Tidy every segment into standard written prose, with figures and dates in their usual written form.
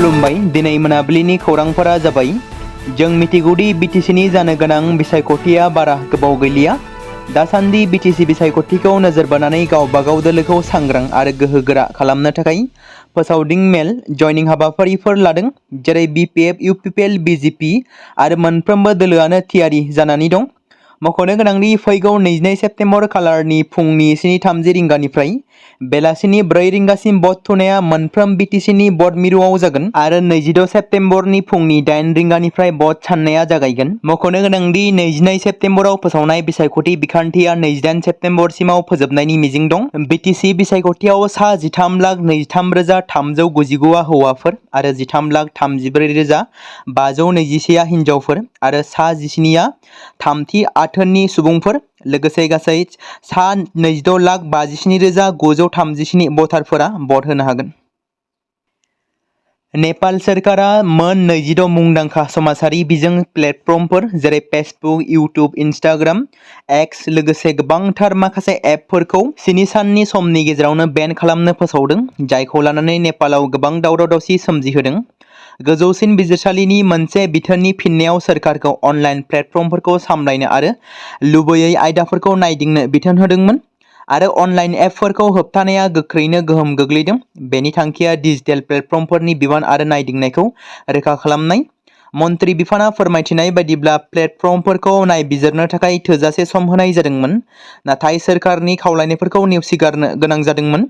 खुलुमबाय दिनै मोनाबिलिनि खौरांफोरा जाबाय जों मिथिगौदि बिटिसिनि जानो गोनां बिसायख'थिया बारा गोबाव गैलिया। दासान्दि बिटिसि बिसायख'थिखौ नोजोर बोनानै गावबागाव दोलोखौ सांग्रां आरो गोहोगोरा खालामनो थाखाय फोसावदिं मेल जयनिं हाबाफारिफोर लादों। जेरै बिपिएफ, इउपिपिएल, बिजेपि आरो मोनफ्रोमबो दोलोआनो थियारि जानानै दं। मख'नो गोनांदि फैगौ 22 सेप्तेम्बर खालारनि फुंनि 7:30 रिंगानिफ्राय बेलासिनि 4 रिंगासिम भट थुनाया मोनफ्रोम बिटिसिनि भट मिरुआव जागोन आरो 22 सेप्तेम्बरनि फुंनि 8 रिंगानिफ्राय भट साननाया जागायगोन। मख'नो गोनांदि 22 सेप्तेम्बराव फोसावनाय बिसायख'थि बिखान्थिया 28 सेप्तेम्बरसिमाव फोजोबनायनि मिजिं दं। बिटिसि बिसायख'थियाव सा 13,23,399 हौवाफोर आरो 13,34,521 हिनजावफोर आरो सा 17 थामथि आथोननि सुबुंफोर लोगोसे गासै सा 26,57,937 भटारफोरा भट होनो हागोन। नेपाल सोरखारा मोन 26 मुंदांखा समाजारि बिजों प्लेटफर्मफोर जेरै फेसबुक, इउट्युब, इन्स्टाग्राम, एक्स लोगोसे गोबांथार माखासे एपफोरखौ 7 साननि समनि गेजेरावनो बेन खालामनो फोसावदों, जायखौ लानानै नेपालाव गोबां दावराव-दावसि सोमजिहोदों। गोजौसिन बिजिरसालिनि मोनसे बिथोननि फिननायाव सोरखारखौ अनलाइन प्लेटफर्मफोरखौ सामलायनो आरो लुबैयै आयदाफोरखौ नायदिंनो बिथोन होदोंमोन आरो अनलाइन एपफोरखौ होबथानाया गोख्रैनो गोहोम गोग्लैदों। बेनि थांखिया डिजिटेल प्लेटफर्मफोरनि बिबान आरो नायदिंनायखौ रोखा खालामनाय। मन्त्रि बिफाना फोरमायथिनाय बायदिब्ला प्लेटफर्मफोरखौ नायबिजिरनो थाखाय थोजासे सम होनाय जादोंमोन, नाथाय सोरखारनि खावलायनायफोरखौ नेवसिगारनो गोनां जादोंमोन।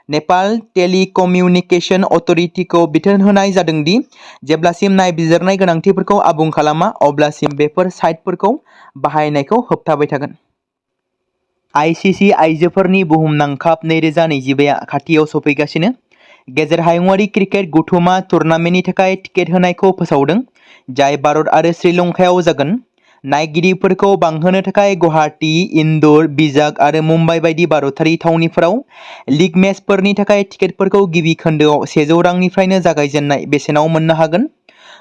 नेपाल टेलिकमिउनिकेशन अथ'रिटिखौ बिथोन होनाय जादों दि जेब्लासिम नायबिजिरनाय गोनांथिफोरखौ आबुं खालामा अब्लासिम बेफोर साइटफोरखौ बाहायनायखौ होबथाबाय थागोन। आईसीसी आइजोफोरनि बुहुमनां काप 2025 आ खाथियाव सफैगासिनो। गेजेर हायुंआरि क्रिकेट गथुमा टुर्नामेन्टनि थाखाय टिकेट होनायखौ फोसावदों, जाय भारत आरो श्रीलंकायाव जागोन। नायगिरिफोरखौ बांहोनो थाखाय गुवाहाटी, इन्दर, बिजाग आरो मुम्बाइ बायदि भारतारि थावनिफोराव लीग मेचफोरनि थाखाय टिकेटफोरखौ गिबि खोन्दोआव 100 रांनिफ्रायनो जागायजेननाय बेसेनाव मोननो हागोन।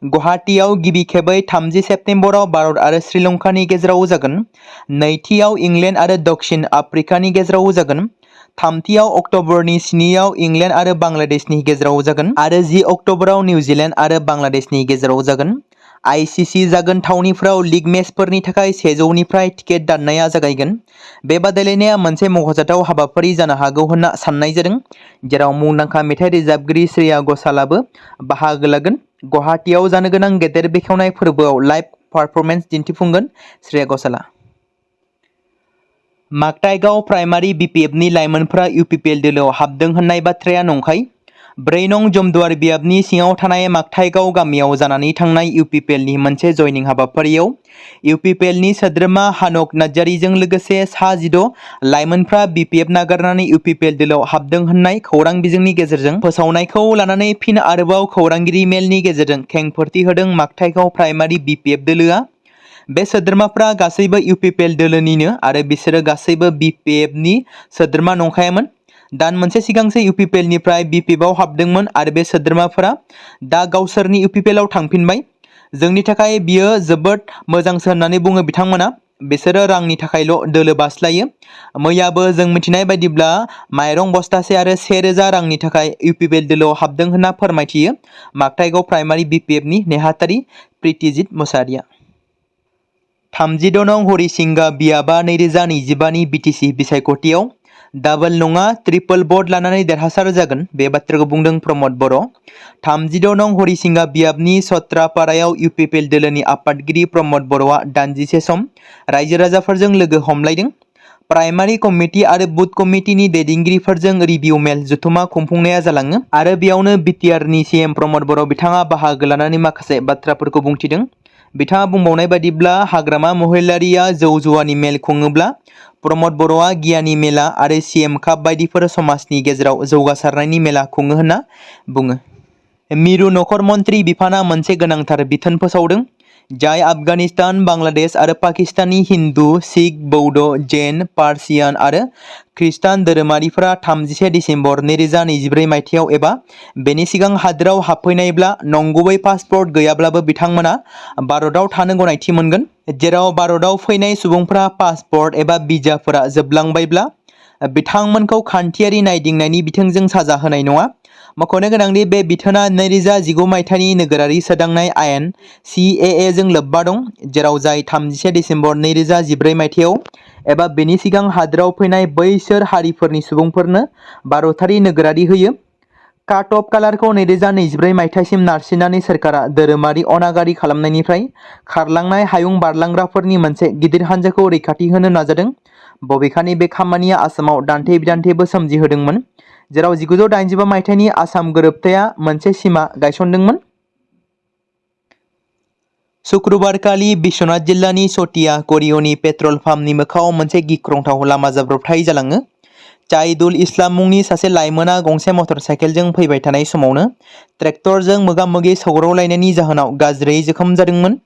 गुवाहाटीआव गिबि खेबै 30 सेप्तेम्बराव भारत आरो श्रीलंकानि गेजेराव जागोन। नैथियाव इंलेन्ड आरो दक्षिण आफ्रिकानि गेजेराव जागोन। थामथियाव अक्ट'बरनि 7 आव इंलेन्ड आरो बांलादेशनि गेजेराव जागोन आरो 10 अक्ट'बराव निउजिलेन्ड आरो बांलादेशनि गेजेराव जागोन। आईसीसी जागोन थावनिफोराव लीग मेचफोरनि थाखाय 100 निफ्राय टिकेट दाननाया जागायगोन। बे बादायलायनाया मोनसे मख'जाथाव हाबाफारि जानो हागौ होनना साननाय जादों, जेराव मुंदांखा मेथाइ रोजाबगिरि श्रेया घोषालआबो बाहागो लागोन। गुवाहाटीआव जानो गोनां गेदेर बेखेवनाय फोरबोआव लाइभ पारफरमेन्स दिन्थिफुंगोन श्रेया घोषालआ। माकटाइगाव प्राइमारि बिपिएफनि लाइमोनफोरा इउपिपिएल दोलोआव हाबदों होननाय बाथ्राया नंखाय। 4 नं जमदुवार बियाबनि सिङाव थानाय माकटाइगाव गामियाव जानानै थांनाय इउपिपिएलनि मोनसे जयनिं हाबाफारियाव इउपिपिएलनि सोद्रोमा हानक नार्जारीजों लोगोसे सा 16 लाइमोनफ्रा बिपिएफ नागारनानै इउपिपिएल दोलोआव हाबदों होननाय खौरां बिजोंनि गेजेरजों फोसावनायखौ लानानै फिन आरोबाव खौरांगिरि मेलनि गेजेरजों खेंफोरथि होदों माकटाइगाव प्राइमारि बिपिएफ दोलोआ। बे सोद्रोमाफ्रा गासैबो इउपिपिएल दोलोनिनो आरो बिसोरो गासैबो बिपिएफनि सोद्रोमा नंखायामोन। दान मोनसे सिगांसो इउपिपिएलनिफ्राय बिपिएफआव हाबदोंमोन आरो बे सोद्रोमाफोरा दा गावसोरनि इउपिपिएलआव थांफिनबाय। जोंनि थाखाय बियो जोबोद मोजांसो होननानै बुङो बिथांमोना। बिसोरो रांनि थाखायल' दोलो बास्लायो। मैयाबो जों मिथिनाय बायदिब्ला माइरं बस्थासे आरो 1000 रांनि थाखाय इउपिपिएल दोलोआव हाबदों होनना फोरमायथियो माकटाइगाव प्राइमारि बिपिएफनि नेहाथारि प्रीतिजित मुसाहारिया। 36 नं हरिसिंगा बियाबा 2025 नि बिटिसि बिसायख'थियाव डाबल नङा ट्रिपल भट लानानै देरहासार जागोन, बे बाथ्राखौ बुंदों प्रमद बर'। 36 नं हरिसिंगा बियाबनि सत्रापारायाव इउपिपिएल दोलोनि आफादगिरि प्रमद बर'आ दानजिसे सम रायजो राजाफोरजों लोगो हमलायदों। प्राइमारि कमिटि आरो बुथ कमिटिनि दैदेनगिरिफोरजों रिभिउ मेल जथुमा खुंफुंनाया जालाङो आरो बेयावनो बिटिआरनि सीएम प्रमद बर' बिथाङा बाहागो लानानै माखासे बाथ्राफोरखौ बुंथिदों। बिथाङा बुंबावनाय बायदिब्ला हाग्रामा महिलारिया जौ जुवानि मेल खुङोब्ला प्रमद बर'आ गियानि मेला आरो सीएम काप बायदिफोर समाजनि गेजेराव जौगासारनायनि मेला खुङो होनना बुङो। मिरु नखर मन्त्रि बिफाना मोनसे गोनांथार बिथोन फोसावदों, जाय आफगानिस्तान, बांलादेश आरो पाकिस्ताननि हिन्दु, सिख, बौद्ध, जैन, पार्सियान आरो खृष्टान धोरोमारिफोरा 31 दिसेम्बर 2024 मायथाइयाव एबा बेनि सिगां हादोराव हाबफैनायब्ला नंगुबै पासपोर्ट गैयाब्लाबो बिथांमोना भारतआव थानो गनायथि मोनगोन। जेराव भारतआव फैनाय सुबुंफोरा पासपोर्ट एबा भिजाफोरा जोबलांबायब्ला बिथांमोनखौ खान्थियारि नायदिंनायनि बिथोनजों साजा होनाय नङा। मख'नो गोनांदि बे बिथोना 2019 मायथाइनि नोगोरारि सोदांनाय आयेन CAA जों लोब्बा दं, जेराव जाय 31 डिसेम्बर 2014 मायथाइयाव एबा बेनि सिगां हादोराव फैनाय बैसोर हारिफोरनि सुबुंफोरनो भारतारि नोगोरारि होयो। काट अफ कालारखौ 2024 मायथाइसिम नारसिननानै सोरखारा धोरोमारि अनागारि खालामनायनिफ्राय खारलांनाय हायुं बारलांग्राफोरनि मोनसे गिदिर हान्जाखौ रैखाथि होनो नाजादों। बबेखानि बे खामानिया आसामाव दान्थे-बिदान्थेबो सोमजिहोदोंमोन, जेराव 1985 मायथाइनि आसाम गोरोबथाया मोनसे सिमा गायसनदोंमोन। शुक्रबारखालि बिश्वनाथ जिल्लानि चटिया करियनि पेट्रल पाम्पनि मोखाङाव मोनसे गिख्रंथाव लामा जाब्रबथाय जालाङो। जाहिदुल इस्लाम मुंनि सासे लाइमोना गंसे मटर साइकेलजों फैबाय थानाय समावनो ट्रेक्टरजों मोगा-मोगि सौग्रावलायनायनि जाहोनाव गाज्रियै जोखोम जादोंमोन।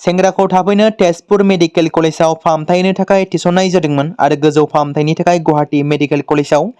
सेंग्राखौ थाबैनो तेजपुर मेडिकेल कलेजाव फाहामथाय होनो थाखाय थिसननाय जादोंमोन आरो गोजौ फाहामथायनि थाखाय गुवाहाटी मेडिकेल कलेजाव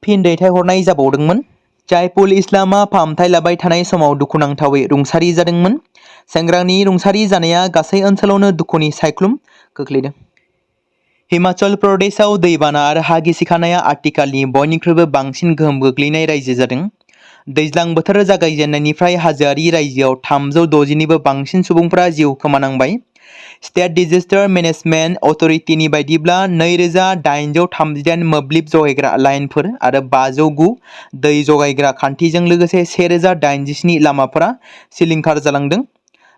फिन दैथायहरनाय जाबावदोंमोन। जायदुल इस्लामआ फाहामथाय लाबाय थानाय समाव दुखुनांथावै रुंसारि जादोंमोन। सेंग्रानि रुंसारि जानाया गासै ओनसोलावनो दुखुनि सायख्लुम खोख्लैदों। हिमाचल प्रदेशआव दैबाना आरो हा गिसिखानाया आथिखालनि बयनिख्रुइबो बांसिन गोहोम गोग्लैनाय रायजो जादों। दैज्लां बोथोर जागायजेननायनिफ्राय हाजोआरि रायजोआव 360निबो बांसिन सुबुंफोरा जिउ खोमानांबाय। स्टेट डिजास्टार मेनेजमेन्ट अथ'रिटिनि बायदिब्ला 2838 मोब्लिब जगायग्रा लाइनफोर आरो 509 दै जगायग्रा खान्थिजों लोगोसे 1087 लामाफोरा सिलिंखार जालांदों।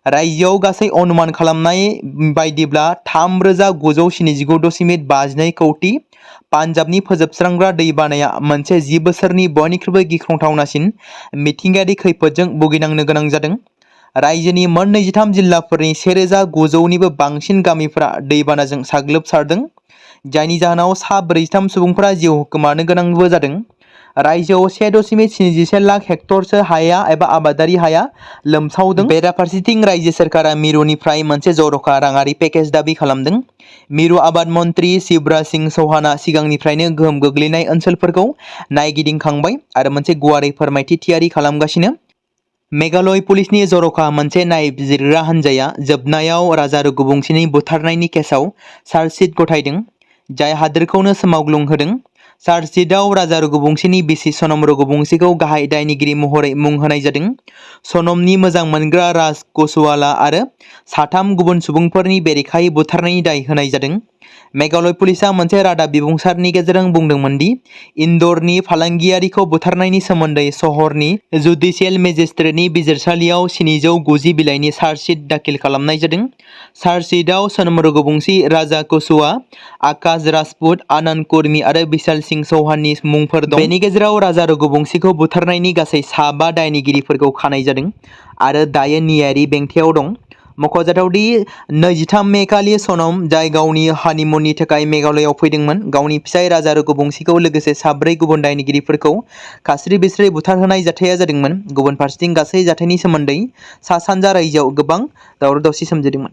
रायजोआव गासै अनुमान खालामनाय बायदिब्ला 3979.52 कौटि। पान्जाबनि फोजोबस्रांग्रा दैबानाया मोनसे 10 बोसोरनि बयनिख्रुइबो गिख्रंथावनासिन मिथिंगायारि खैफोदजों भुगिनांनो गोनां जादों। रायजोनि मोन 23 जिल्लाफोरनि 1900निबो बांसिन गामिफोरा दैबानाजों साग्लोबसारदों, जायनि जाहोनाव सा 43 सुबुंफोरा जिउ खोमानो गोनांबो जादों। रायजोआव 1.71 लाख हेक्टरसो हाया एबा आबादारि हाया लोमसावदों। बेराफारसेथिं रायजो सोरखारा मिरुनिफ्राय मोनसे जर'खा राङारि पेकेज दाबि खालामदों। मिरु आबाद मन्त्रि शिवराज सिंह चौहानआ सिगांनिफ्रायनो गोहोम गोग्लैनाय ओनसोलफोरखौ नायगिदिंखांबाय आरो मोनसे गुवारै फोरमायथि थियारि खालामगासिनो। मेघालय पुलिसनि जर'खा मोनसे नायबिजिरग्रा हान्जाया जोबनायाव राजा रघुबंशीनि बुथारनायनि केसआव चार्जशीट गथायदों, जाय हादोरखौनो सोमावग्लुंहोदों। चार्जशीटआव राजा रघुबंशीनि बिसि सनम रघुबंशीखौ गाहाय दायनिगिरि महरै मुं होनाय जादों। सनमनि मोजां मोनग्रा राज ग'सवाला आरो 3 गुबुन सुबुंफोरनि बेरेखायै बुथारनायनि दाय होनाय जादों। मेघालय पुलिसआ मोनसे रादाब बिबुंसारनि गेजेरजों बुंदोंमोन दि इन्दरनि फालांगियारिखौ बुथारनायनि सोमोन्दै सहरनि जुडिशियेल मेजिस्ट्रेटनि बिजिरसालियाव 790 बिलाइनि चार्जशीट दाखिल खालामनाय जादों। चार्जशीटआव सनम रघुबंशी, राजा ग'सवा, आकाश राजपुत, आनन्द कुर्मी आरो विशाल सिंह चौहाननि मुंफोर दं। बेनि गेजेराव राजा रघुबंशीखौ बुथारनायनि गासै 5 दायनिगिरिफोरखौ खानाय जादों आरो दायो न्यायारि बेंथेयाव दं। मख'जाथाव दि 23 मे खालि सनम, जाय गावनि हानिमुननि थाखाय मेघालयआव फैदोंमोन, गावनि फिसाय राजा रघुबंशीखौ लोगोसे 4 गुबुन दायनिगिरिफोरखौ खास्रि-बिस्रि बुथारहोनाय जाथाया जादोंमोन। गुबुन फारसेथिं गासै जाथायनि सोमोन्दै सा-सानजा रायजोआव गोबां दावराव-दावसि सोमजिदोंमोन।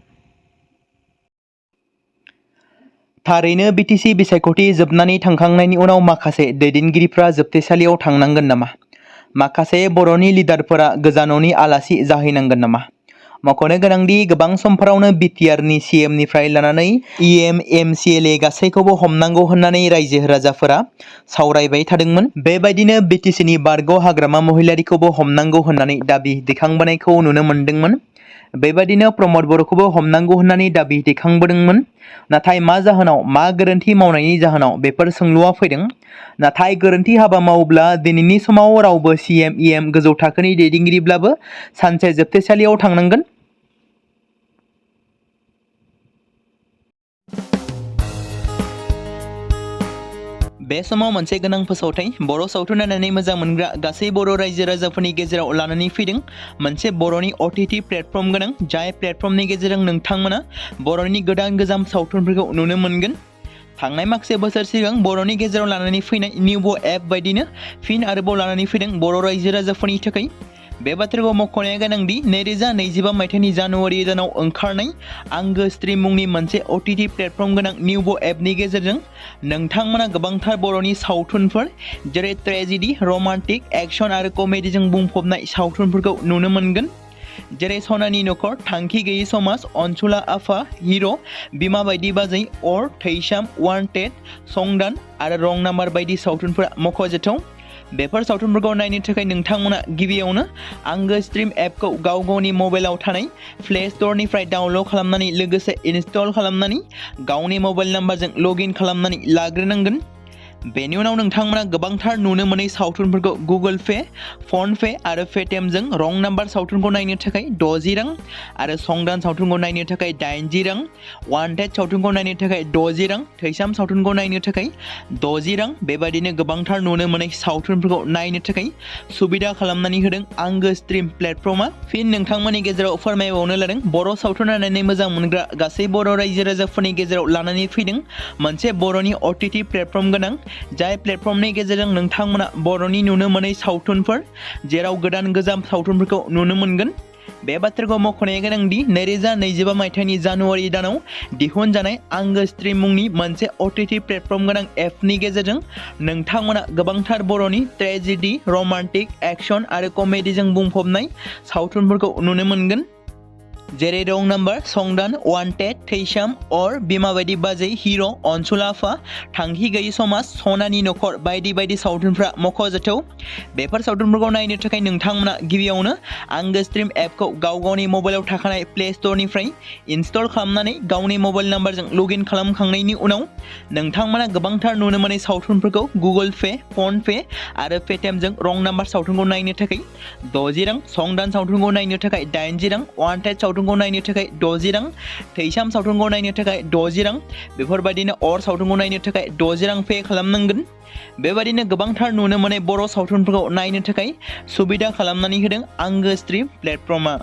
थारैनो BTC बिसायख'थि जोबनानै थांखांनायनि उनाव माखासे दैदेनगिरिफ्रा जोबथेसालियाव थांनांगोन नामा? माखासे बर'नि लिडारफोरा गोजानावनि आलासि जाहैनांगोन नामा? मख'नो गोनांदि गोबां समफोरावनो BTRनि CMनिफ्राय लानानै EM, MCLA गासैखौबो हमनांगौ होननानै रायजो-राजाफोरा सावरायबाय थादोंमोन। बेबायदिनो BTCनि बारग' हाग्रामा महिलारिखौबो हमनांगौ होननानै दाबि दैखांबोनायखौ नुनो मोन्दोंमोन। बेबायदिनो प्रमद बर'खौबो हमनांगौ होननानै दाबि दैखांबोदोंमोन। नाथाय मा जाहोनाव, मा गोरोन्थि मावनायनि जाहोनाव बेफोर सोंलुआ फैदों? नाथाय गोरोन्थि हाबा मावोब्ला दिनैनि समाव रावबो CM, EM गोजौ थाखोनि दैदेनगिरिब्लाबो सानसे जोबथेसालियाव थांनांगोन। बे समाव मोनसे गोनां फोसावथाय बर' सावथुन नायनानै मोजां मोनग्रा गासै बर' रायजो-राजाफोरनि गेजेराव लानानै फैदों मोनसे बर'नि OTT प्लेटफर्म गोनां, जाय प्लेटफर्मनि गेजेरजों नोंथांमोना बर'नि गोदान-गोजाम सावथुनफोरखौ नुनो मोनगोन। थांनाय माखासे बोसोर सिगां बर'नि गेजेराव लानानै फैनाय निउबो एप बायदिनो फिन आरोबाव लानानै फैदों बर' रायजो-राजाफोरनि थाखाय। बे बाथ्राखौ मख'नाया गोनांदि 2025 मायथाइनि जानुवारि दानाव ओंखारनाय आंगो स्ट्रीम मुंनि मोनसे OTT प्लेटफर्म गोनां निउबो एपनि गेजेरजों नोंथांमोना गोबांथार बर'नि सावथुनफोर जेरै ट्रेजेडी, रमान्टिक, एक्शन आरो कमेडीजों बुंफबनाय सावथुनफोरखौ नुनो मोनगोन। जेरै सनानि नखर, थांखि गैयै समाज, अनसुला आफा, हिर', बिमा बायदि बाजै, अर, थैसाम, वान्टेड, संदान आरो रं नाम्बार बायदि सावथुनफोरा मख'जाथाव। बेफोर सावथुनफोरखौ नायनो थाखाय नोंथांमोना गिबियावनो आंगो स्ट्रिम एपखौ गाव गावनि मबाइलाव थानाय प्ले स्ट'रनिफ्राय डाउनल'ड खालामनानै लोगोसे इनस्टल खालामनानै गावनि मबाइल नाम्बारजों लगइन खालामनानै लाग्रोनांगोन। बेनि उनाव नोंथांमोना गोबांथार नुनो मोनै सावथुनफोरखौ गुगोल पे, फन पे आरो पेटिएमजों रं नाम्बार सावथुनखौ नायनो थाखाय 60 रां आरो संदान सावथुनखौ नायनो थाखाय 80 रां, वान्टेड सावथुनखौ नायनो थाखाय 60 रां, थैसाम सावथुनखौ नायनो थाखाय 60 रां बेबायदिनो गोबांथार नुनो मोनै सावथुनफोरखौ नायनो थाखाय सुबिदा खालामनानै होदों आंगो स्ट्रिम प्लेटफर्मा। फिन नोंथांमोननि गेजेराव फोरमायबावनो लादों बर' सावथुन नायनानै मोजां मोनग्रा गासै बर' रायजो राजाफोरनि गेजेराव लानानै फैदों मोनसे बर'नि OTT प्लेटफर्म गोनां, जाय प्लेटफर्मनि गेजेरजों नोंथांमोना बर'नि नुनो मोनै सावथुनफोर जेराव गोदान गोजाम सावथुनफोरखौ नुनो मोनगोन। बे बाथ्राखौ मख'नाया गोनांदि 2025 मायथाइनि जानुवारि दानाव दिहुनजानाय आंगो स्ट्रिम मुंनि मोनसे OTT प्लेटफर्म गोनां एपनि गेजेरजों नोंथांमोना गोबांथार बर'नि ट्रेजेडि, रमान्टिक, एक्शन आरो कमेडिजों बुंफबनाय सावथुनफोरखौ नुनो मोनगोन। जेरै रं नाम्बार, संदान, वान्टेड, थैसाम, अर, बिमा बायदि बाजै, हिर', अनसुल आफा, थांखि गैयि समाज, सनानि नखर बायदि बायदि सावथुनफ्रा मख'जाथाव। बेफोर सावथुनफोरखौ नायनो थाखाय नोंथांमोना गिबियावनो आंगो स्ट्रिम एपखौ गाव गावनि मबाइलाव थाखानाय प्ले स्ट'रनिफ्राय इनस्टल खालामनानै गावनि मबाइल नाम्बारजों लगइन खालामखांनायनि उनाव नोंथांमोना गोबांथार नुनो मोनै सावथुनफोरखौ गुगोल पे, फन पे आरो पेटिएमजों रं नाम्बार सावथुनखौ नायनो थाखाय 60 रां, संदान सावथुनखौ नायनो थाखाय 80 रां, वान्टेड सावथुनखौ नायनो थाखाय 60 रां, थैसाम सावथुनखौ नायनो थाखाय 60 रां बेफोरबायदिनो अर सावथुनखौ नायनो थाखाय 60 रां पे खालामनांगोन। बेबायदिनो गोबांथार नुनो मोनै बर' सावथुनफोरखौ नायनो थाखाय सुबिदा खालामनानै होदों आंगो स्ट्रिम प्लेटफर्मा।